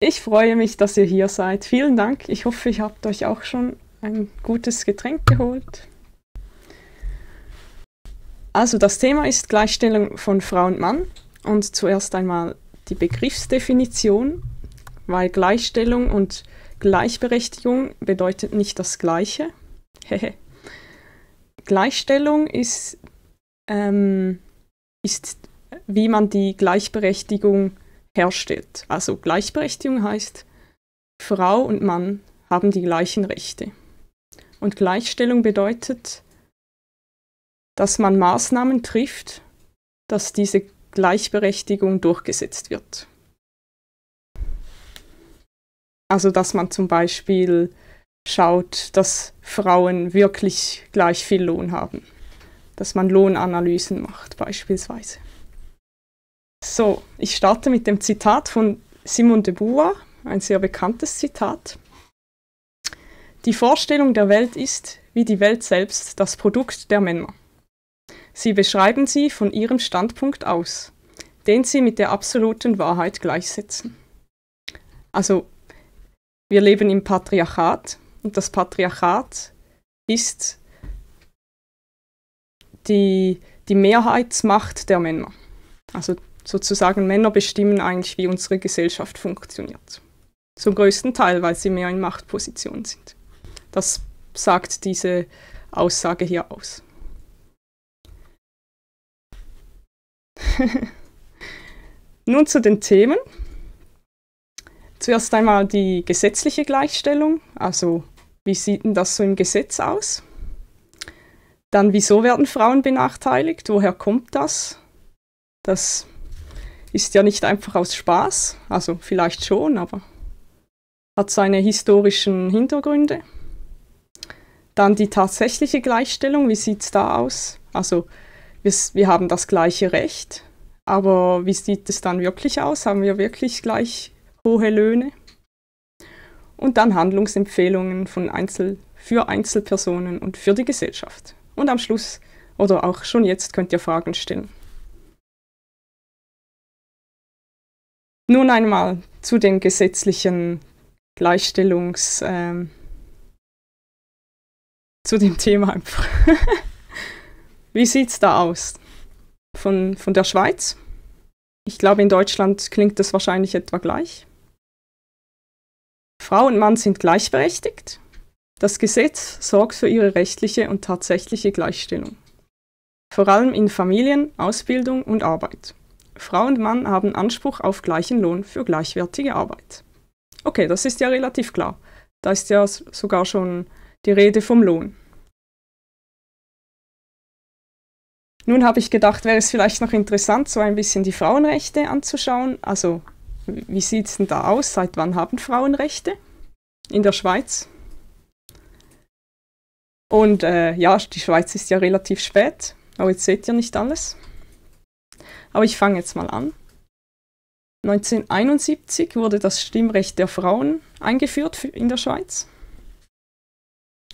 Ich freue mich, dass ihr hier seid. Vielen Dank. Ich hoffe, ihr habt euch auch schon ein gutes Getränk geholt. Also das Thema ist Gleichstellung von Frau und Mann. Und zuerst einmal die Begriffsdefinition, weil Gleichstellung und Gleichberechtigung bedeutet nicht das Gleiche. Gleichstellung ist, wie man die Gleichberechtigung herstellt. Also Gleichberechtigung heißt, Frau und Mann haben die gleichen Rechte. Und Gleichstellung bedeutet, dass man Maßnahmen trifft, dass diese Gleichberechtigung durchgesetzt wird. Also dass man zum Beispiel schaut, dass Frauen wirklich gleich viel Lohn haben. Dass man Lohnanalysen macht beispielsweise. So, ich starte mit dem Zitat von Simone de Beauvoir, ein sehr bekanntes Zitat. Die Vorstellung der Welt ist, wie die Welt selbst, das Produkt der Männer. Sie beschreiben sie von ihrem Standpunkt aus, den sie mit der absoluten Wahrheit gleichsetzen. Also, wir leben im Patriarchat und das Patriarchat ist die Mehrheitsmacht der Männer. Also sozusagen Männer bestimmen eigentlich, wie unsere Gesellschaft funktioniert. Zum größten Teil, weil sie mehr in Machtpositionen sind. Das sagt diese Aussage hier aus. Nun zu den Themen. Zuerst einmal die gesetzliche Gleichstellung, also wie sieht denn das so im Gesetz aus? Dann, wieso werden Frauen benachteiligt? Woher kommt das? Das ist ja nicht einfach aus Spaß, also vielleicht schon, aber hat seine historischen Hintergründe. Dann die tatsächliche Gleichstellung, wie sieht es da aus? Also wir haben das gleiche Recht, aber wie sieht es dann wirklich aus? Haben wir wirklich gleich hohe Löhne? Und dann Handlungsempfehlungen für Einzelpersonen und für die Gesellschaft. Und am Schluss, oder auch schon jetzt, könnt ihr Fragen stellen. Nun einmal zu den gesetzlichen zu dem Thema einfach. Wie sieht es da aus? Von der Schweiz? Ich glaube, in Deutschland klingt das wahrscheinlich etwa gleich. Frau und Mann sind gleichberechtigt. Das Gesetz sorgt für ihre rechtliche und tatsächliche Gleichstellung. Vor allem in Familien, Ausbildung und Arbeit. Frau und Mann haben Anspruch auf gleichen Lohn für gleichwertige Arbeit. Okay, das ist ja relativ klar. Da ist ja sogar schon die Rede vom Lohn. Nun habe ich gedacht, wäre es vielleicht noch interessant, so ein bisschen die Frauenrechte anzuschauen. Also, wie sieht es denn da aus? Seit wann haben Frauen Rechte in der Schweiz? Und ja, die Schweiz ist ja relativ spät, aber jetzt seht ihr nicht alles. Aber ich fange jetzt mal an. 1971 wurde das Stimmrecht der Frauen eingeführt in der Schweiz.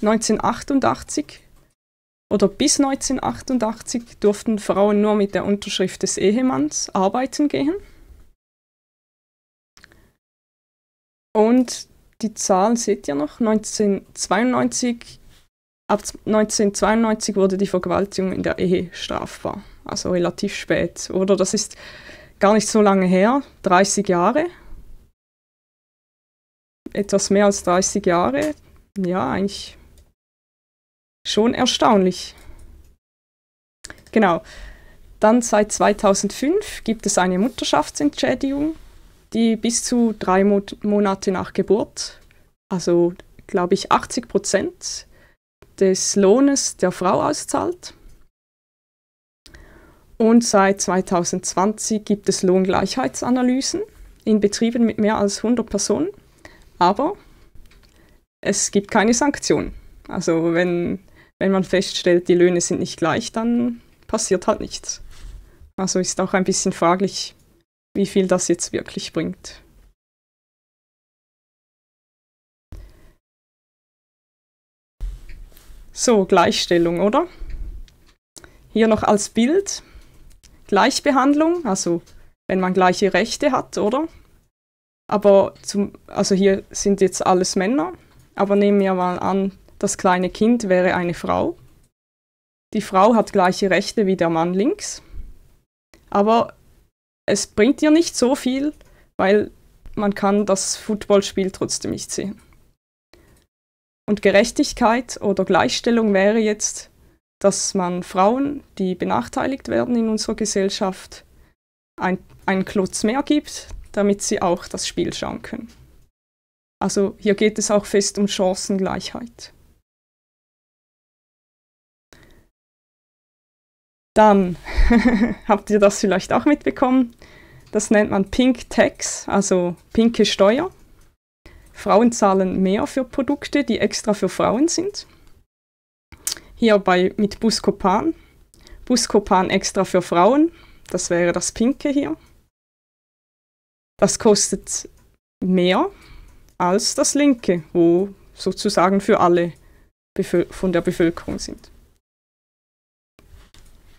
1988 oder bis 1988 durften Frauen nur mit der Unterschrift des Ehemanns arbeiten gehen. Und die Zahlen seht ihr noch, ab 1992 wurde die Vergewaltigung in der Ehe strafbar. Also relativ spät, oder? Das ist gar nicht so lange her, 30 Jahre. Etwas mehr als 30 Jahre. Ja, eigentlich schon erstaunlich. Genau. Dann seit 2005 gibt es eine Mutterschaftsentschädigung, die bis zu 3 Monate nach Geburt, also glaube ich 80% des Lohnes der Frau auszahlt. Und seit 2020 gibt es Lohngleichheitsanalysen in Betrieben mit mehr als 100 Personen, aber es gibt keine Sanktionen. Also wenn man feststellt, die Löhne sind nicht gleich, dann passiert halt nichts. Also ist auch ein bisschen fraglich, wie viel das jetzt wirklich bringt. So, Gleichstellung, oder? Hier noch als Bild. Gleichbehandlung, also wenn man gleiche Rechte hat, oder? Aber also hier sind jetzt alles Männer, aber nehmen wir mal an, das kleine Kind wäre eine Frau. Die Frau hat gleiche Rechte wie der Mann links, aber es bringt ihr nicht so viel, weil man kann das Footballspiel trotzdem nicht sehen. Und Gerechtigkeit oder Gleichstellung wäre jetzt, dass man Frauen, die benachteiligt werden in unserer Gesellschaft, einen Klotz mehr gibt, damit sie auch das Spiel schauen können. Also hier geht es auch fest um Chancengleichheit. Dann habt ihr das vielleicht auch mitbekommen. Das nennt man Pink Tax, also pinke Steuer. Frauen zahlen mehr für Produkte, die extra für Frauen sind. Hier mit Buscopan. Buscopan extra für Frauen, das wäre das Pinke hier. Das kostet mehr als das Linke, wo sozusagen für alle von der Bevölkerung sind.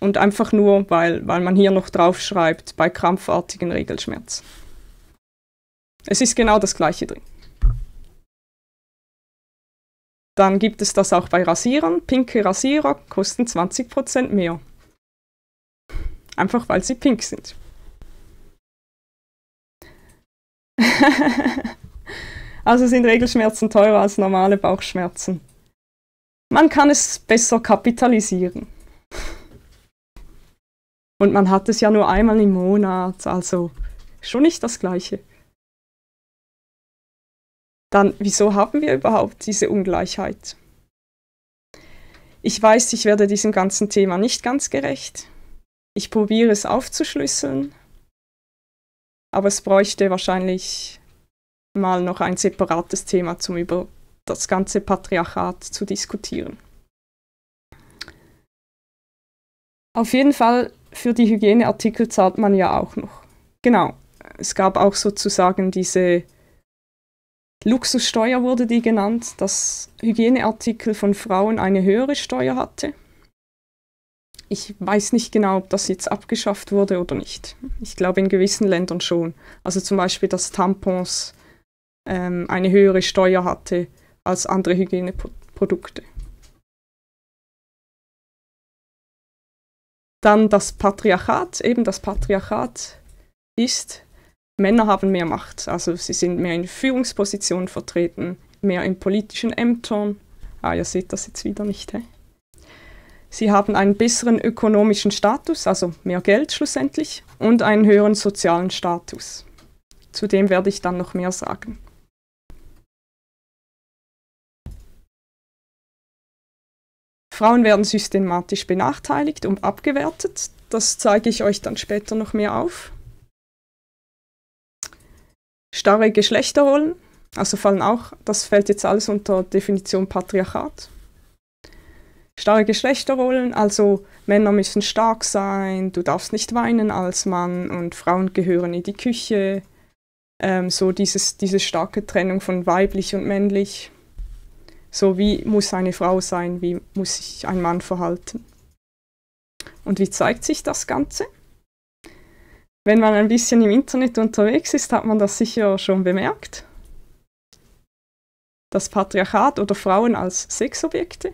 Und einfach nur, weil man hier noch draufschreibt, bei krampfartigen Regelschmerzen. Es ist genau das Gleiche drin. Dann gibt es das auch bei Rasierern. Pinke Rasierer kosten 20% mehr. Einfach weil sie pink sind. Also sind Regelschmerzen teurer als normale Bauchschmerzen. Man kann es besser kapitalisieren. Und man hat es ja nur einmal im Monat, also schon nicht das Gleiche. Dann, wieso haben wir überhaupt diese Ungleichheit? Ich weiß, ich werde diesem ganzen Thema nicht ganz gerecht. Ich probiere es aufzuschlüsseln, aber es bräuchte wahrscheinlich mal noch ein separates Thema, um über das ganze Patriarchat zu diskutieren. Auf jeden Fall, für die Hygieneartikel zahlt man ja auch noch. Genau, es gab auch sozusagen diese Luxussteuer, wurde die genannt, dass Hygieneartikel von Frauen eine höhere Steuer hatte. Ich weiß nicht genau, ob das jetzt abgeschafft wurde oder nicht. Ich glaube in gewissen Ländern schon. Also zum Beispiel, dass Tampons eine höhere Steuer hatte als andere Hygieneprodukte. Dann das Patriarchat. Eben das Patriarchat ist, Männer haben mehr Macht. Also sie sind mehr in Führungspositionen vertreten, mehr in politischen Ämtern. Ihr seht das jetzt wieder nicht, hä? Sie haben einen besseren ökonomischen Status, also mehr Geld schlussendlich, und einen höheren sozialen Status. Zu dem werde ich dann noch mehr sagen. Frauen werden systematisch benachteiligt und abgewertet. Das zeige ich euch dann später noch mehr auf. Starre Geschlechterrollen, also das fällt jetzt alles unter Definition Patriarchat. Starre Geschlechterrollen, also Männer müssen stark sein, du darfst nicht weinen als Mann und Frauen gehören in die Küche. So diese starke Trennung von weiblich und männlich. So wie muss eine Frau sein, wie muss sich ein Mann verhalten. Und wie zeigt sich das Ganze? Wenn man ein bisschen im Internet unterwegs ist, hat man das sicher schon bemerkt. Das Patriarchat oder Frauen als Sexobjekte.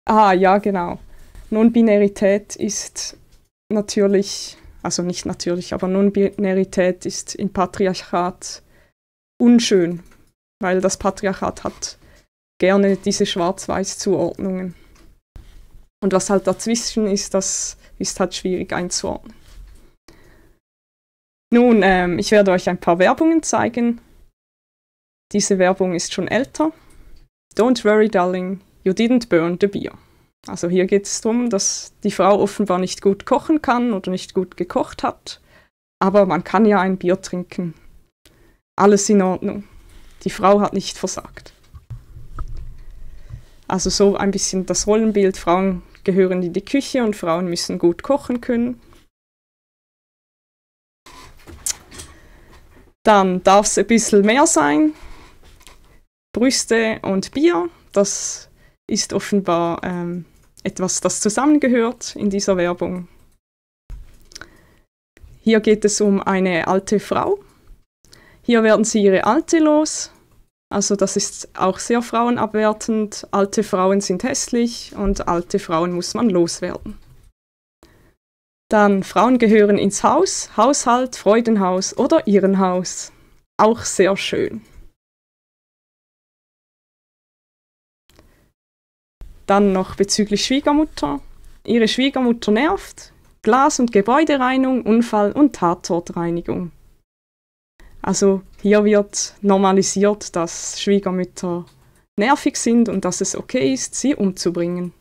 Ja, genau. Non-Binarität ist natürlich, also nicht natürlich, aber Non-Binarität ist im Patriarchat unschön, weil das Patriarchat hat gerne diese Schwarz-Weiß-Zuordnungen. Und was halt dazwischen ist, das ist halt schwierig einzuordnen. Nun, ich werde euch ein paar Werbungen zeigen. Diese Werbung ist schon älter. Don't worry, darling, you didn't burn the beer. Also hier geht es darum, dass die Frau offenbar nicht gut kochen kann oder nicht gut gekocht hat. Aber man kann ja ein Bier trinken. Alles in Ordnung. Die Frau hat nicht versagt. Also so ein bisschen das Rollenbild, Frauen gehören in die Küche und Frauen müssen gut kochen können. Dann darf es ein bisschen mehr sein. Brüste und Bier, das ist offenbar etwas, das zusammengehört in dieser Werbung. Hier geht es um eine alte Frau. Hier werden sie ihre Alte los. Also das ist auch sehr frauenabwertend. Alte Frauen sind hässlich und alte Frauen muss man loswerden. Dann Frauen gehören ins Haus, Haushalt, Freudenhaus oder Irrenhaus. Auch sehr schön. Dann noch bezüglich Schwiegermutter. Ihre Schwiegermutter nervt. Glas- und Gebäudereinigung, Unfall- und Tatortreinigung. Also hier wird normalisiert, dass Schwiegermütter nervig sind und dass es okay ist, sie umzubringen.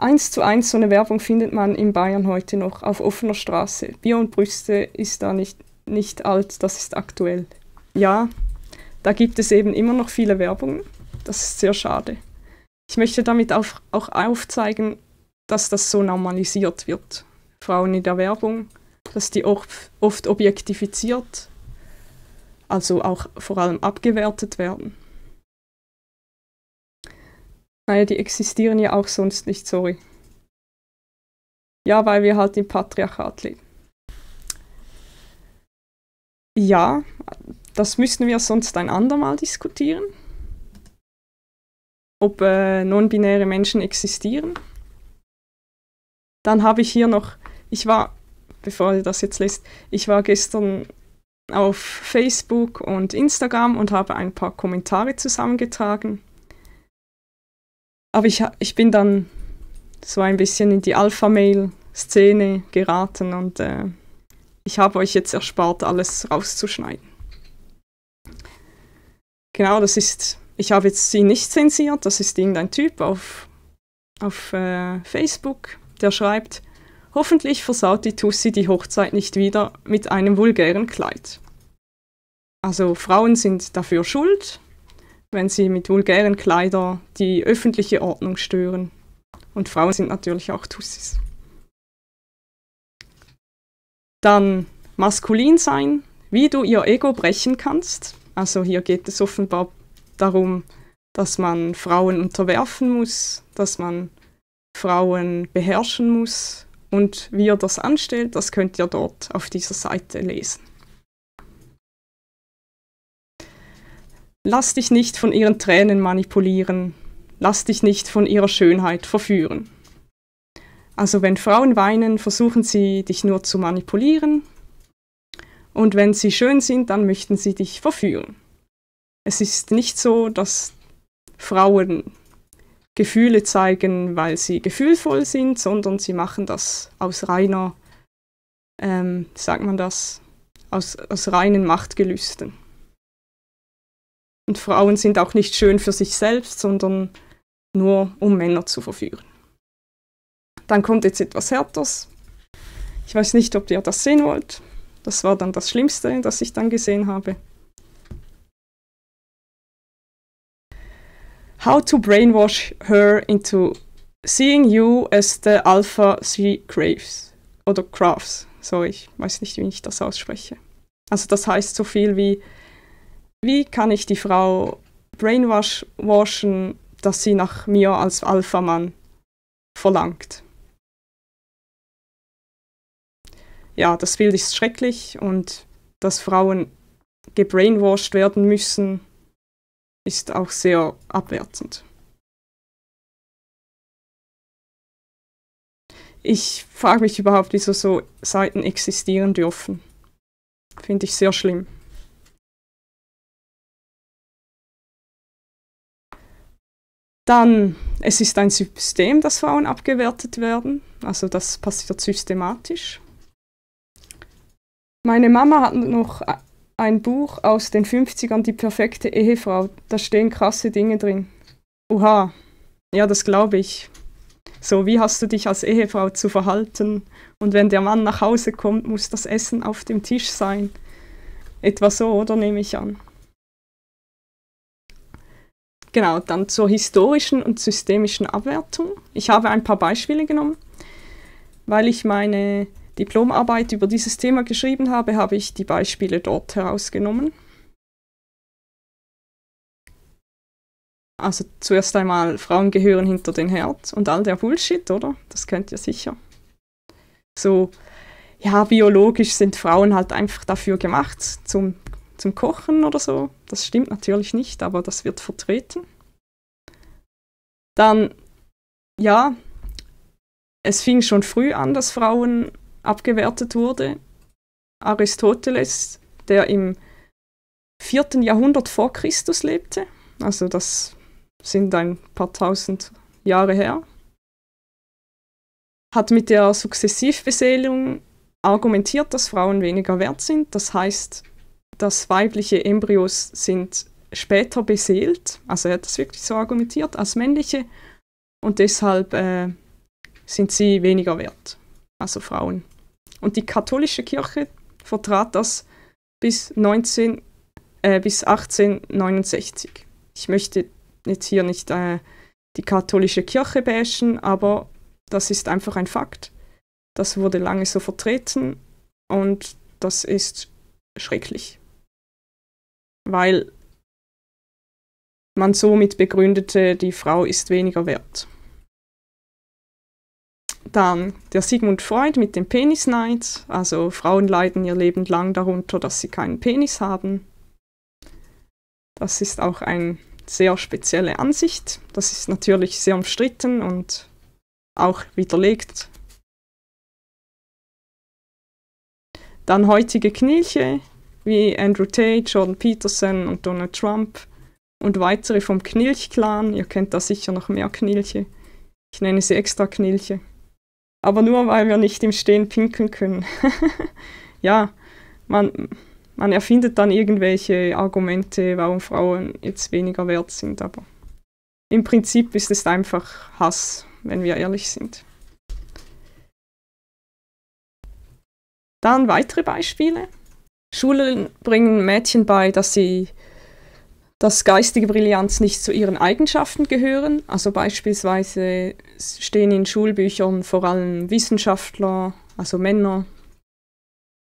1:1 so eine Werbung findet man in Bayern heute noch auf offener Straße. Bier und Brüste ist da nicht alt, das ist aktuell. Ja, da gibt es eben immer noch viele Werbungen. Das ist sehr schade. Ich möchte damit auch aufzeigen, dass das so normalisiert wird. Frauen in der Werbung, dass die oft objektifiziert, also auch vor allem abgewertet werden. Naja, die existieren ja auch sonst nicht, sorry. Ja, weil wir halt im Patriarchat leben. Ja, das müssen wir sonst ein andermal diskutieren. Ob non-binäre Menschen existieren. Dann habe ich hier noch, bevor ihr das jetzt lest, ich war gestern auf Facebook und Instagram und habe ein paar Kommentare zusammengetragen. Aber ich bin dann so ein bisschen in die Alpha-Mail-Szene geraten und ich habe euch jetzt erspart, alles rauszuschneiden. Genau, ich habe jetzt sie nicht zensiert, das ist irgendein Typ auf Facebook, der schreibt: Hoffentlich versaut die Tussi die Hochzeit nicht wieder mit einem vulgären Kleid. Also Frauen sind dafür schuld, wenn sie mit vulgären Kleidern die öffentliche Ordnung stören. Und Frauen sind natürlich auch Tussis. Dann maskulin sein, wie du ihr Ego brechen kannst. Also hier geht es offenbar darum, dass man Frauen unterwerfen muss, dass man Frauen beherrschen muss. Und wie ihr das anstellt, das könnt ihr dort auf dieser Seite lesen. Lass dich nicht von ihren Tränen manipulieren. Lass dich nicht von ihrer Schönheit verführen. Also wenn Frauen weinen, versuchen sie, dich nur zu manipulieren. Und wenn sie schön sind, dann möchten sie dich verführen. Es ist nicht so, dass Frauen Gefühle zeigen, weil sie gefühlvoll sind, sondern sie machen das aus reiner, aus reinen Machtgelüsten. Und Frauen sind auch nicht schön für sich selbst, sondern nur um Männer zu verführen. Dann kommt jetzt etwas Härteres. Ich weiß nicht, ob ihr das sehen wollt. Das war dann das Schlimmste, das ich dann gesehen habe. How to brainwash her into seeing you as the alpha she craves. Oder craves. Sorry, ich weiß nicht, wie ich das ausspreche. Also das heißt so viel wie kann ich die Frau brainwashen, dass sie nach mir als Alpha-Mann verlangt. Ja, das Bild ist schrecklich und dass Frauen gebrainwashed werden müssen, ist auch sehr abwertend. Ich frage mich überhaupt, wieso so Seiten existieren dürfen. Finde ich sehr schlimm. Dann, es ist ein System, dass Frauen abgewertet werden. Also das passiert systematisch. Meine Mama hat noch ein Buch aus den 50ern, Die perfekte Ehefrau. Da stehen krasse Dinge drin. Oha, ja, das glaube ich. So, wie hast du dich als Ehefrau zu verhalten? Und wenn der Mann nach Hause kommt, muss das Essen auf dem Tisch sein. Etwa so, oder, nehme ich an. Genau, dann zur historischen und systemischen Abwertung. Ich habe ein paar Beispiele genommen. Weil ich meine Diplomarbeit über dieses Thema geschrieben habe, habe ich die Beispiele dort herausgenommen. Also zuerst einmal, Frauen gehören hinter den Herd und all der Bullshit, oder? Das kennt ihr sicher. So, ja, biologisch sind Frauen halt einfach dafür gemacht, zum Kochen oder so. Das stimmt natürlich nicht, aber das wird vertreten. Dann, ja, es fing schon früh an, dass Frauen abgewertet wurde. Aristoteles, der im 4. Jahrhundert vor Christus lebte, also das sind ein paar tausend Jahre her, hat mit der Sukzessivbesiedelung argumentiert, dass Frauen weniger wert sind. Das heißt, dass weibliche Embryos sind später beseelt, also er hat das wirklich so argumentiert, als männliche, und deshalb sind sie weniger wert, also Frauen. Und die katholische Kirche vertrat das bis 1869. Ich möchte jetzt hier nicht die katholische Kirche bashen, aber das ist einfach ein Fakt. Das wurde lange so vertreten und das ist schrecklich. Weil man somit begründete, die Frau ist weniger wert. Dann der Sigmund Freud mit dem Penisneid. Also Frauen leiden ihr Leben lang darunter, dass sie keinen Penis haben. Das ist auch eine sehr spezielle Ansicht. Das ist natürlich sehr umstritten und auch widerlegt. Dann heutige Knilche wie Andrew Tate, Jordan Peterson und Donald Trump und weitere vom Knilch-Clan. Ihr kennt da sicher noch mehr Knilche. Ich nenne sie extra Knilche. Aber nur, weil wir nicht im Stehen pinkeln können. Ja, man erfindet dann irgendwelche Argumente, warum Frauen jetzt weniger wert sind. Aber im Prinzip ist es einfach Hass, wenn wir ehrlich sind. Dann weitere Beispiele. Schulen bringen Mädchen bei, dass geistige Brillanz nicht zu ihren Eigenschaften gehören. Also beispielsweise stehen in Schulbüchern vor allem Wissenschaftler, also Männer,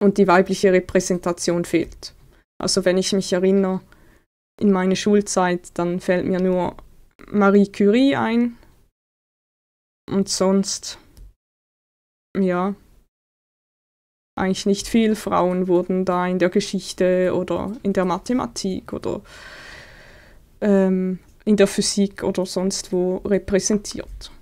und die weibliche Repräsentation fehlt. Also wenn ich mich erinnere, in meine Schulzeit, dann fällt mir nur Marie Curie ein und sonst, ja, eigentlich nicht viel. Frauen wurden da in der Geschichte oder in der Mathematik oder in der Physik oder sonst wo repräsentiert.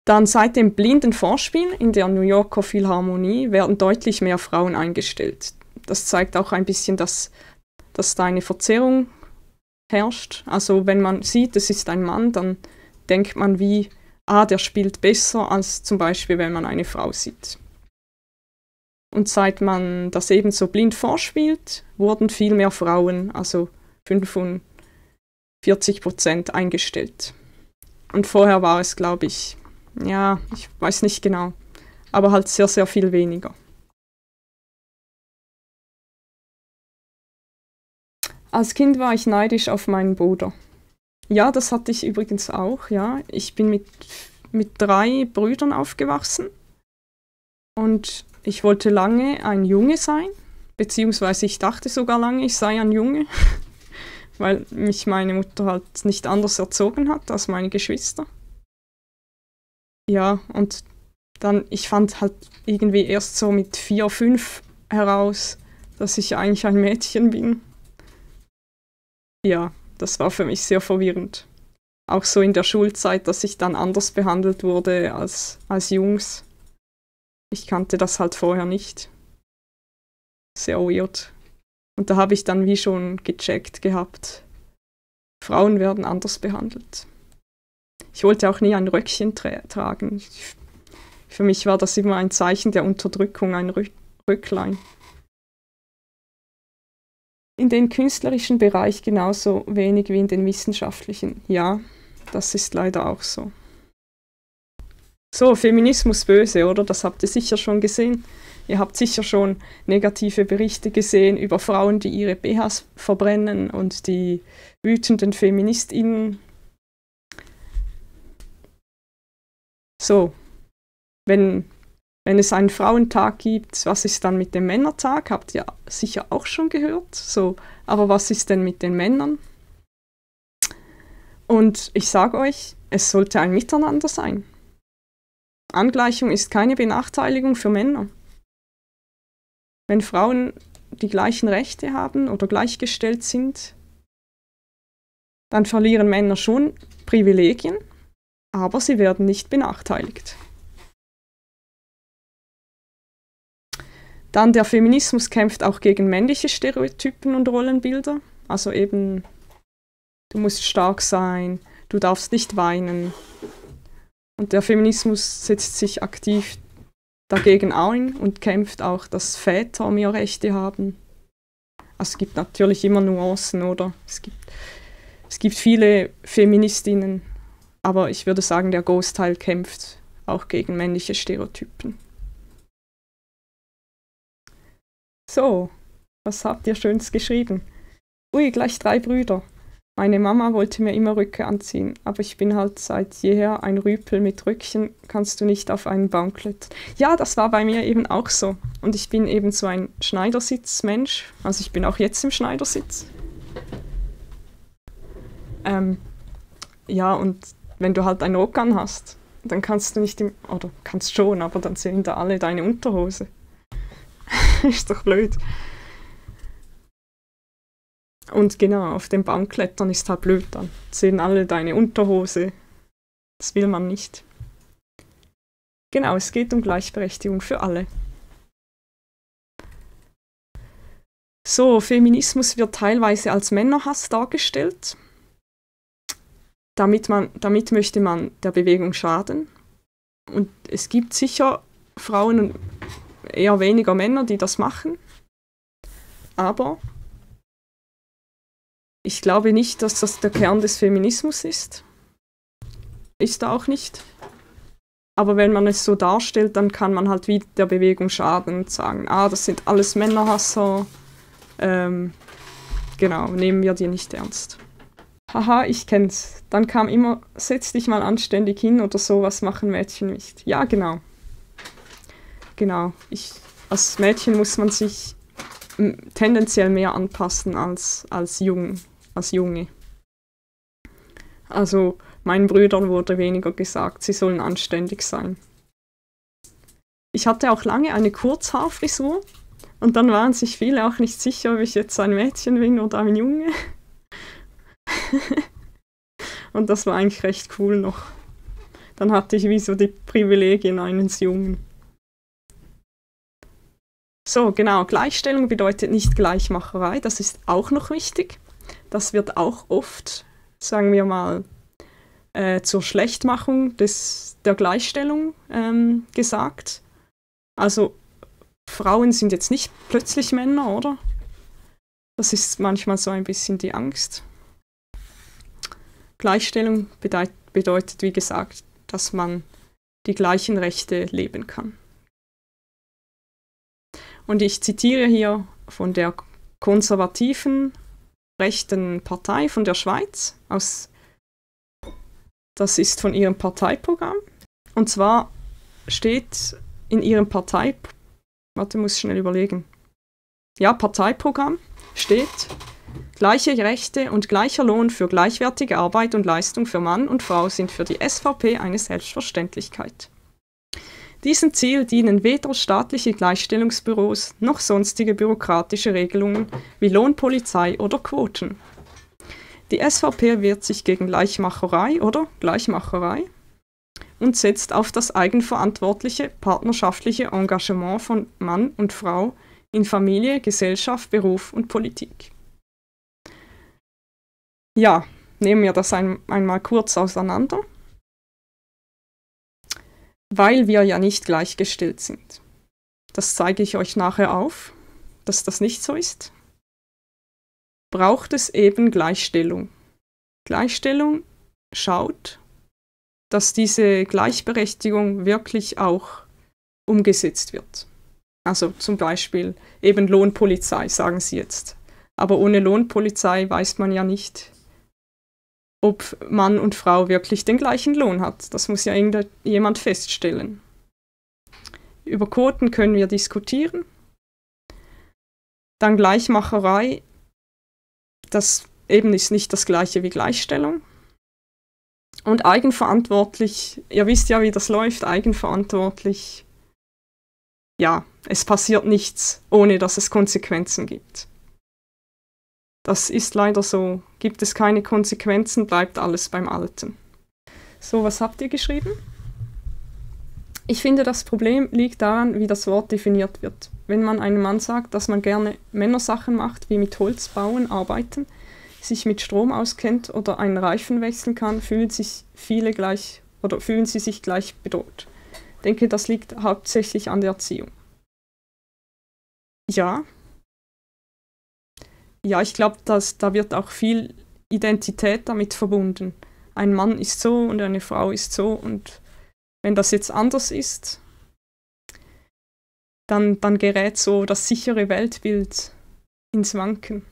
Dann seit dem blinden Vorspiel in der New Yorker Philharmonie werden deutlich mehr Frauen eingestellt. Das zeigt auch ein bisschen, dass da eine Verzerrung herrscht. Also wenn man sieht, es ist ein Mann, dann denkt man wie, der spielt besser, als zum Beispiel, wenn man eine Frau sieht. Und seit man das ebenso blind vorspielt, wurden viel mehr Frauen, also 45%, eingestellt. Und vorher war es, glaube ich, ja, ich weiß nicht genau, aber halt sehr, sehr viel weniger. Als Kind war ich neidisch auf meinen Bruder. Ja, das hatte ich übrigens auch, ja. Ich bin mit 3 Brüdern aufgewachsen und ich wollte lange ein Junge sein, beziehungsweise ich dachte sogar lange, ich sei ein Junge, weil mich meine Mutter halt nicht anders erzogen hat als meine Geschwister. Ja, und dann, ich fand halt irgendwie erst so mit 4, 5 heraus, dass ich eigentlich ein Mädchen bin. Ja, das war für mich sehr verwirrend. Auch so in der Schulzeit, dass ich dann anders behandelt wurde als Jungs. Ich kannte das halt vorher nicht. Sehr weird. Und da habe ich dann wie schon gecheckt gehabt, Frauen werden anders behandelt. Ich wollte auch nie ein Röckchen tragen. Für mich war das immer ein Zeichen der Unterdrückung, ein Röcklein. In den künstlerischen Bereich genauso wenig wie in den wissenschaftlichen. Ja, das ist leider auch so. So, Feminismus böse, oder? Das habt ihr sicher schon gesehen. Ihr habt sicher schon negative Berichte gesehen über Frauen, die ihre BHs verbrennen und die wütenden FeministInnen. So, wenn Wenn es einen Frauentag gibt, was ist dann mit dem Männertag? Habt ihr sicher auch schon gehört. So, aber was ist denn mit den Männern? Und ich sage euch, es sollte ein Miteinander sein. Angleichung ist keine Benachteiligung für Männer. Wenn Frauen die gleichen Rechte haben oder gleichgestellt sind, dann verlieren Männer schon Privilegien, aber sie werden nicht benachteiligt. Dann der Feminismus kämpft auch gegen männliche Stereotypen und Rollenbilder. Also eben, du musst stark sein, du darfst nicht weinen. Und der Feminismus setzt sich aktiv dagegen ein und kämpft auch, dass Väter mehr Rechte haben. Also es gibt natürlich immer Nuancen, oder? Es gibt viele Feministinnen, aber ich würde sagen, der Großteil kämpft auch gegen männliche Stereotypen. So, was habt ihr Schönes geschrieben? Ui, gleich 3 Brüder. Meine Mama wollte mir immer Röcke anziehen, aber ich bin halt seit jeher ein Rüpel mit Röckchen, kannst du nicht auf einen Baum klettern. Ja, das war bei mir eben auch so. Und ich bin eben so ein Schneidersitzmensch, also ich bin auch jetzt im Schneidersitz. Ja, und wenn du halt einen Rock an hast, dann kannst du nicht oder kannst schon, aber dann sehen da alle deine Unterhose. Ist doch blöd. Und genau, auf dem Baum klettern ist halt blöd, dann sehen alle deine Unterhose. Das will man nicht. Genau, es geht um Gleichberechtigung für alle. So, Feminismus wird teilweise als Männerhass dargestellt. Damit möchte man der Bewegung schaden. Und es gibt sicher Frauen und eher weniger Männer, die das machen. Aber ich glaube nicht, dass das der Kern des Feminismus ist. Ist er auch nicht. Aber wenn man es so darstellt, dann kann man halt wieder der Bewegung schaden und sagen, das sind alles Männerhasser. Genau, nehmen wir die nicht ernst. Haha, ich kenn's. Dann kam immer, setz dich mal anständig hin oder sowas machen Mädchen nicht. Ja, genau. Genau. Als Mädchen muss man sich tendenziell mehr anpassen als Junge. Also meinen Brüdern wurde weniger gesagt, sie sollen anständig sein. Ich hatte auch lange eine Kurzhaarfrisur und dann waren sich viele auch nicht sicher, ob ich jetzt ein Mädchen bin oder ein Junge. Und das war eigentlich recht cool noch. Dann hatte ich wie so die Privilegien eines Jungen. So, genau, Gleichstellung bedeutet nicht Gleichmacherei, das ist auch noch wichtig. Das wird auch oft, sagen wir mal, zur Schlechtmachung der Gleichstellung gesagt. Also Frauen sind jetzt nicht plötzlich Männer, oder? Das ist manchmal so ein bisschen die Angst. Gleichstellung bedeutet, wie gesagt, dass man die gleichen Rechte leben kann. Und ich zitiere hier von der konservativen rechten Partei von der Schweiz. Das ist von ihrem Parteiprogramm. Und zwar steht in ihrem Parteiprogramm steht: Gleiche Rechte und gleicher Lohn für gleichwertige Arbeit und Leistung für Mann und Frau sind für die SVP eine Selbstverständlichkeit. Diesem Ziel dienen weder staatliche Gleichstellungsbüros noch sonstige bürokratische Regelungen wie Lohnpolizei oder Quoten. Die SVP wehrt sich gegen Gleichmacherei und setzt auf das eigenverantwortliche, partnerschaftliche Engagement von Mann und Frau in Familie, Gesellschaft, Beruf und Politik. Ja, nehmen wir das einmal kurz auseinander. Weil wir ja nicht gleichgestellt sind. Das zeige ich euch nachher auf, dass das nicht so ist. Braucht es eben Gleichstellung. Gleichstellung schaut, dass diese Gleichberechtigung wirklich auch umgesetzt wird. Also zum Beispiel eben Lohnpolizei, sagen sie jetzt. Aber ohne Lohnpolizei weiß man ja nicht, ob Mann und Frau wirklich den gleichen Lohn hat. Das muss ja irgendjemand feststellen. Über Quoten können wir diskutieren. Dann Gleichmacherei, das eben ist nicht das Gleiche wie Gleichstellung. Und eigenverantwortlich, ihr wisst ja, wie das läuft, eigenverantwortlich, ja, es passiert nichts, ohne dass es Konsequenzen gibt. Das ist leider so. Gibt es keine Konsequenzen, bleibt alles beim Alten. So, was habt ihr geschrieben? Ich finde, das Problem liegt daran, wie das Wort definiert wird. Wenn man einem Mann sagt, dass man gerne Männersachen macht, wie mit Holz bauen, arbeiten, sich mit Strom auskennt oder einen Reifen wechseln kann, fühlen sie sich gleich bedroht. Ich denke, das liegt hauptsächlich an der Erziehung. Ja, ich glaube, da wird auch viel Identität damit verbunden. Ein Mann ist so und eine Frau ist so, und wenn das jetzt anders ist, dann gerät so das sichere Weltbild ins Wanken.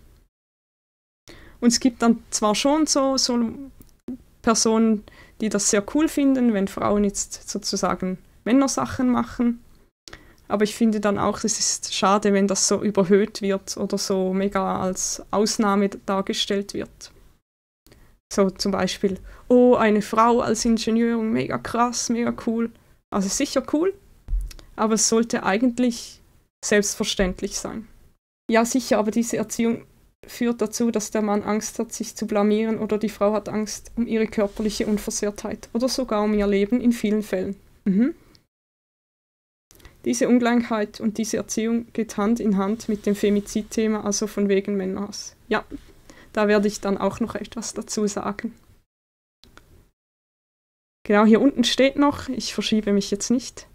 Und es gibt dann zwar schon so Personen, die das sehr cool finden, wenn Frauen jetzt sozusagen Männersachen machen. Aber ich finde dann auch, es ist schade, wenn das so überhöht wird oder so mega als Ausnahme dargestellt wird. So zum Beispiel, oh, eine Frau als Ingenieurin, mega krass, mega cool. Also sicher cool, aber es sollte eigentlich selbstverständlich sein. Ja, sicher, aber diese Erziehung führt dazu, dass der Mann Angst hat, sich zu blamieren, oder die Frau hat Angst um ihre körperliche Unversehrtheit oder sogar um ihr Leben in vielen Fällen. Diese Ungleichheit und diese Erziehung geht Hand in Hand mit dem Femizidthema, also von wegen Männerhass. Ja, da werde ich dann auch noch etwas dazu sagen. Genau, hier unten steht noch, ich verschiebe mich jetzt nicht,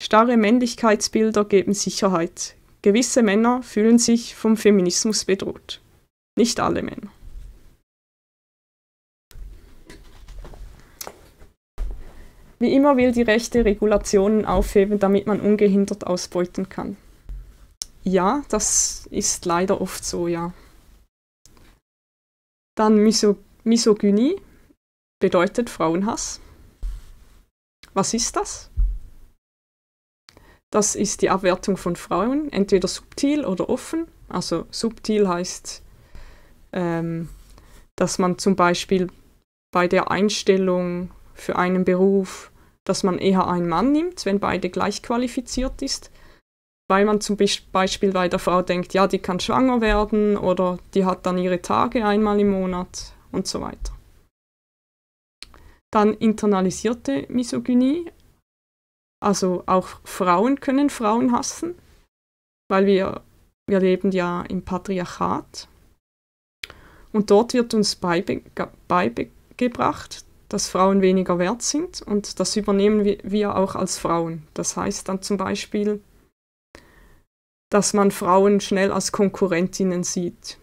starre Männlichkeitsbilder geben Sicherheit. Gewisse Männer fühlen sich vom Feminismus bedroht. Nicht alle Männer. Wie immer will die Rechte Regulationen aufheben, damit man ungehindert ausbeuten kann. Ja, das ist leider oft so, ja. Dann Misogynie bedeutet Frauenhass. Was ist das? Das ist die Abwertung von Frauen, entweder subtil oder offen. Also subtil heißt, dass man zum Beispiel bei der Einstellung für einen Beruf, dass man eher einen Mann nimmt, wenn beide gleich qualifiziert ist, weil man zum Beispiel bei der Frau denkt, ja, die kann schwanger werden oder die hat dann ihre Tage einmal im Monat und so weiter. Dann internalisierte Misogynie, also auch Frauen können Frauen hassen, weil wir leben ja im Patriarchat. Und dort wird uns beigebracht, dass Frauen weniger wert sind, und das übernehmen wir auch als Frauen. Das heißt dann zum Beispiel, dass man Frauen schnell als Konkurrentinnen sieht.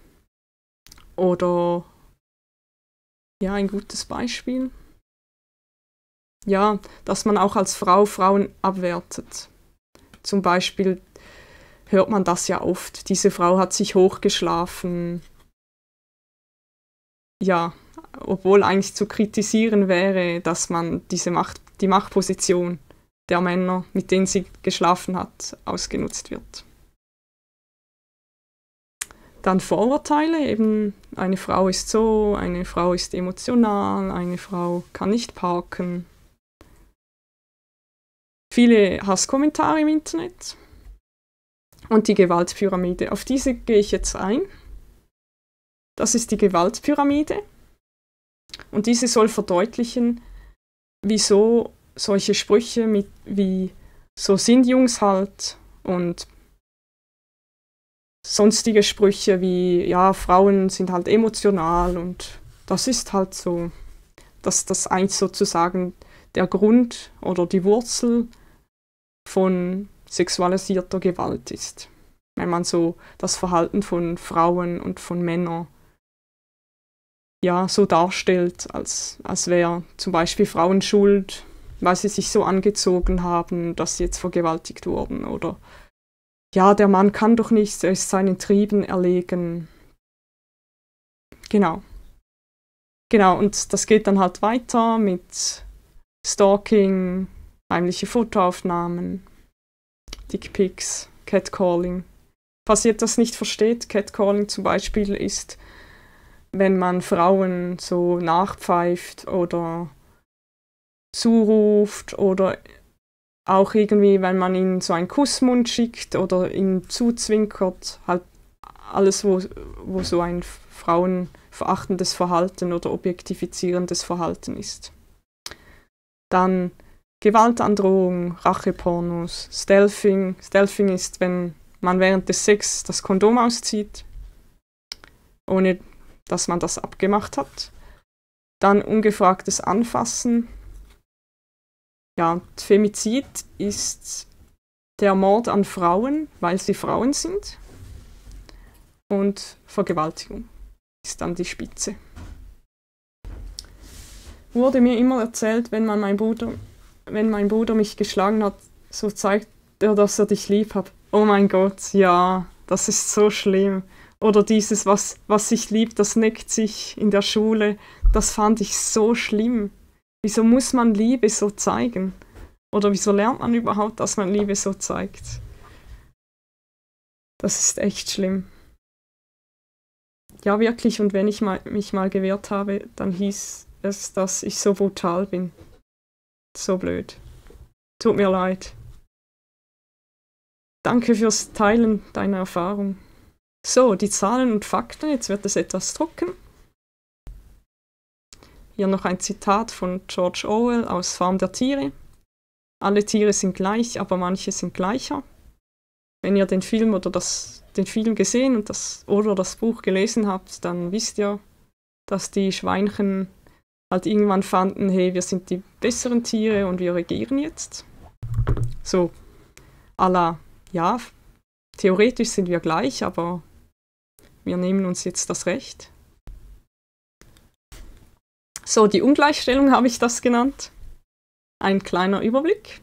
Oder, ja, ein gutes Beispiel. Ja, dass man auch als Frau Frauen abwertet. Zum Beispiel hört man das ja oft. Diese Frau hat sich hochgeschlafen. Ja, obwohl eigentlich zu kritisieren wäre, dass man die Machtposition der Männer, mit denen sie geschlafen hat, ausgenutzt wird. Dann Vorurteile, eben eine Frau ist so, eine Frau ist emotional, eine Frau kann nicht parken. Viele Hasskommentare im Internet und die Gewaltpyramide. Auf diese gehe ich jetzt ein. Das ist die Gewaltpyramide, und diese soll verdeutlichen, wieso solche Sprüche wie so sind Jungs halt und sonstige Sprüche wie ja, Frauen sind halt emotional und das ist halt so, dass das eigentlich sozusagen der Grund oder die Wurzel von sexualisierter Gewalt ist. Wenn man so das Verhalten von Frauen und von Männern ja, so darstellt, als wäre zum Beispiel Frauen schuld, weil sie sich so angezogen haben, dass sie jetzt vergewaltigt wurden. Oder ja, der Mann kann doch nichts, er ist seinen Trieben erlegen. Genau, und das geht dann halt weiter mit Stalking, heimliche Fotoaufnahmen. Dickpics, Catcalling. Falls ihr das nicht versteht, Catcalling zum Beispiel ist, wenn man Frauen so nachpfeift oder zuruft oder auch irgendwie, wenn man ihnen so einen Kussmund schickt oder ihnen zuzwinkert, halt alles, wo so ein frauenverachtendes Verhalten oder objektifizierendes Verhalten ist. Dann Gewaltandrohung, Rachepornos, Stealthing. Stealthing ist, wenn man während des Sex das Kondom auszieht, ohne dass man das abgemacht hat. Dann ungefragtes Anfassen. Ja, Femizid ist der Mord an Frauen, weil sie Frauen sind. Und Vergewaltigung ist dann die Spitze. Wurde mir immer erzählt, wenn mein Bruder mich geschlagen hat, so zeigt er, dass er dich lieb hat. Oh mein Gott, ja, das ist so schlimm. Oder dieses, was sich liebt, das neckt sich in der Schule. Das fand ich so schlimm. Wieso muss man Liebe so zeigen? Oder wieso lernt man überhaupt, dass man Liebe so zeigt? Das ist echt schlimm. Ja, wirklich, und wenn ich mich mal gewehrt habe, dann hieß es, dass ich so brutal bin. So blöd. Tut mir leid. Danke fürs Teilen deiner Erfahrung. So, die Zahlen und Fakten, jetzt wird es etwas trocken. Hier noch ein Zitat von George Orwell aus Farm der Tiere. Alle Tiere sind gleich, aber manche sind gleicher. Wenn ihr den Film gesehen und das Buch gelesen habt, dann wisst ihr, dass die Schweinchen halt irgendwann fanden, hey, wir sind die besseren Tiere und wir regieren jetzt. So, à la, ja, theoretisch sind wir gleich, aber wir nehmen uns jetzt das Recht. So, die Ungleichstellung habe ich das genannt. Ein kleiner Überblick.